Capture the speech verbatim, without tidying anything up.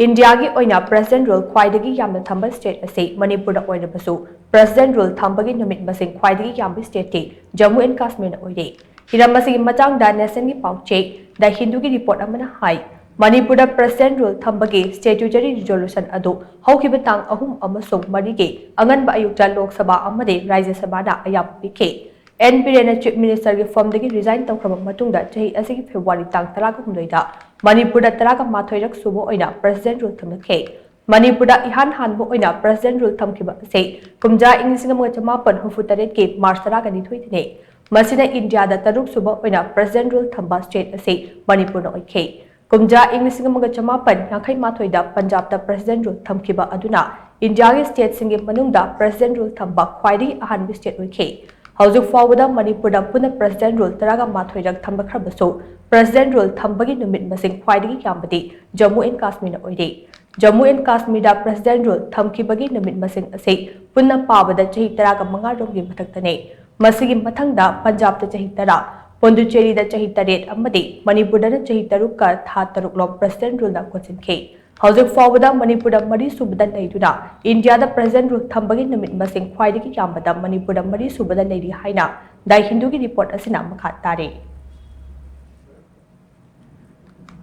ꯏꯟꯗꯤꯌꯥꯒꯤ ꯑꯣꯏꯅ President Rule ꯈ꯭ꯋꯥꯏꯗꯒꯤ ꯌꯥꯝꯅ ꯊꯝꯕ state ꯑꯁꯤ ꯃꯅꯤꯄꯨꯔꯗ ꯑꯣꯏꯔꯕꯁꯨ, President Rule ꯊꯝꯕꯒꯤ ꯅꯨꯃꯤꯠ ꯃꯁꯤꯡ ꯈ꯭ꯋꯥꯏꯗꯒꯤ ꯌꯥꯝꯕ stateꯇꯤ ꯖꯝꯃꯨ ꯑꯦꯟ ꯀꯥꯁꯃꯤꯔꯅ ꯑꯣꯏꯔꯦ꯫ ꯍꯤꯔꯝ ꯑꯁꯤꯒꯤ ꯃꯇꯥꯡꯗ Nationꯒꯤ ꯄꯥꯎꯆꯦ The Hinduꯒꯤ report ꯑꯃꯅ ꯍꯥꯏ, ꯃꯅꯤꯄꯨꯔꯗ President Rule ꯊꯝꯕꯒꯤ statutory resolution ꯑꯗꯨ ꯍꯧꯈꯤꯕ ꯇꯥꯡ ꯑꯍꯨꯝ ꯑꯃꯁꯨꯡ ꯃꯔꯤꯒꯤ ꯑꯉꯟꯕ ꯑꯌꯨꯛꯇ ꯂꯣꯛ ꯁꯚꯥ ꯑꯃꯗꯤ ꯔꯥꯖ꯭ꯌ ꯁꯚꯥꯅ ꯑꯌꯥꯕ ꯄꯤꯈꯤ꯫ ꯑꯦꯟ ꯕꯤꯔꯦꯟꯅ Chief Ministerꯒꯤ firmꯗꯒꯤ resign ꯇꯧꯈ꯭ꯔꯕ ꯃꯇꯨꯡꯗ ꯆꯍꯤ ꯑꯁꯤꯒꯤ February ꯇꯥꯡ ꯇꯔꯥꯒ ꯍꯨꯝꯗꯣꯏꯗ ꯃꯅꯤꯄꯨꯔꯗ ꯇꯔꯥꯒ ꯃꯥꯊꯣꯏꯔꯛ ꯁꯨꯕ ꯑꯣꯏꯅ President Rule ꯊꯝꯂꯛꯈꯤ꯫ ꯃꯅꯤꯄꯨꯔꯗ ꯏꯍꯥꯟ ꯍꯥꯟꯕ ꯑꯣꯏꯅ President Rule ꯊꯝꯈꯤꯕ ꯑꯁꯤ ꯀꯨꯝꯖꯥ ꯏꯪ ꯂꯤꯁꯤꯡ ꯑꯃꯒ ꯆꯃꯥꯄꯟ ꯍꯨꯝꯐꯨ ꯇꯔꯦꯠꯀꯤ March ꯇꯔꯥꯒ ꯅꯤꯊꯣꯏꯗꯅꯤ꯫ ꯃꯁꯤꯅ ꯏꯟꯗꯤꯌꯥꯗ ꯇꯔꯨꯛ ꯁꯨꯕ ꯑꯣꯏꯅ President Rule ꯊꯝꯕ state ꯑꯁꯤ ꯃꯅꯤꯄꯨꯔꯅ ꯑꯣꯏꯈꯤ꯫ ꯀꯨꯝꯖꯥ ꯏꯪ ꯂꯤꯁꯤꯡ ꯑꯃꯒ ꯆꯃꯥꯄꯟ ꯌꯥꯡꯈꯩ ꯃꯥꯊꯣꯏꯗ ꯄꯟꯖꯥꯕꯇ President Rule ꯊꯝꯈꯤꯕ ꯑꯗꯨꯅ ꯏꯟꯗꯤꯌꯥꯒꯤ stateꯁꯤꯡꯒꯤ ꯃꯅꯨꯡꯗ President Rule ꯊꯝꯕ ꯈ꯭ꯋꯥꯏꯗꯒꯤ ꯑꯍꯥꯟꯕ state ꯑꯣꯏꯈꯤ꯫ ꯍꯧꯖꯤꯛ ꯐꯥꯎꯕꯗ ꯃꯅꯤꯄꯨꯔꯗ ꯄꯨꯟꯅ President Rule ꯇꯔꯥꯒ ꯃꯥꯊꯣꯏꯔꯛ ꯊꯝꯂꯛꯈ꯭ꯔꯕꯁꯨ, President Rule ꯊꯝꯕꯒꯤ ꯅꯨꯃꯤꯠ ꯃꯁꯤꯡ ꯈ꯭ꯋꯥꯏꯗꯒꯤ ꯌꯥꯝꯕꯗꯤ ꯖꯝꯃꯨ ꯑꯦꯟ ꯀꯥꯁꯃꯤꯔꯅ ꯑꯣꯏꯔꯤ꯫ ꯖꯝꯃꯨ ꯑꯦꯟ ꯀꯥꯁꯃꯤꯔꯗ President Rule ꯊꯝꯈꯤꯕꯒꯤ ꯅꯨꯃꯤꯠ ꯃꯁꯤꯡ ꯑꯁꯤ ꯄꯨꯟꯅ ꯄꯥꯕꯗ ꯆꯍꯤ ꯇꯔꯥꯒ ꯃꯉꯥ ꯔꯣꯝꯒꯤ ꯃꯊꯛꯇꯅꯤ꯫ ꯃꯁꯤꯒꯤ ꯃꯊꯪꯗ ꯄꯟꯖꯥꯕꯇ ꯆꯍꯤ ꯇꯔꯥ, ꯄꯣꯟꯗꯨꯆꯦꯔꯤꯗ ꯆꯍꯤ ꯇꯔꯦꯠ ꯑꯃꯗꯤ ꯃꯅꯤꯄꯨꯔꯗꯅ ꯆꯍꯤ ꯇꯔꯨꯛꯀ ꯊꯥ ꯇꯔꯨꯛ ꯂꯣꯝ President Ruleꯅ ꯀꯣꯟꯁꯤꯟꯈꯤ꯫ ꯍꯧꯖꯤꯛ ꯐꯥꯎꯕꯗ ꯃꯅꯤꯄꯨꯔꯗ ꯃꯔꯤ ꯁꯨꯕꯗ ꯂꯩꯗꯨꯅ ꯏꯟꯗꯤꯌꯥꯗ President Rule ꯊꯝꯕꯒꯤ ꯅꯨꯃꯤꯠ ꯃꯁꯤꯡ ꯈ꯭ꯋꯥꯏꯗꯒꯤ ꯌꯥꯝꯕꯗ ꯃꯅꯤꯄꯨꯔꯗ ꯃꯔꯤ ꯁꯨꯕꯗ ꯂꯩꯔꯤ ꯍꯥꯏꯅ The Hinduꯒꯤ report ꯑꯁꯤꯅ ꯃꯈꯥ ꯇꯥꯔꯤ꯫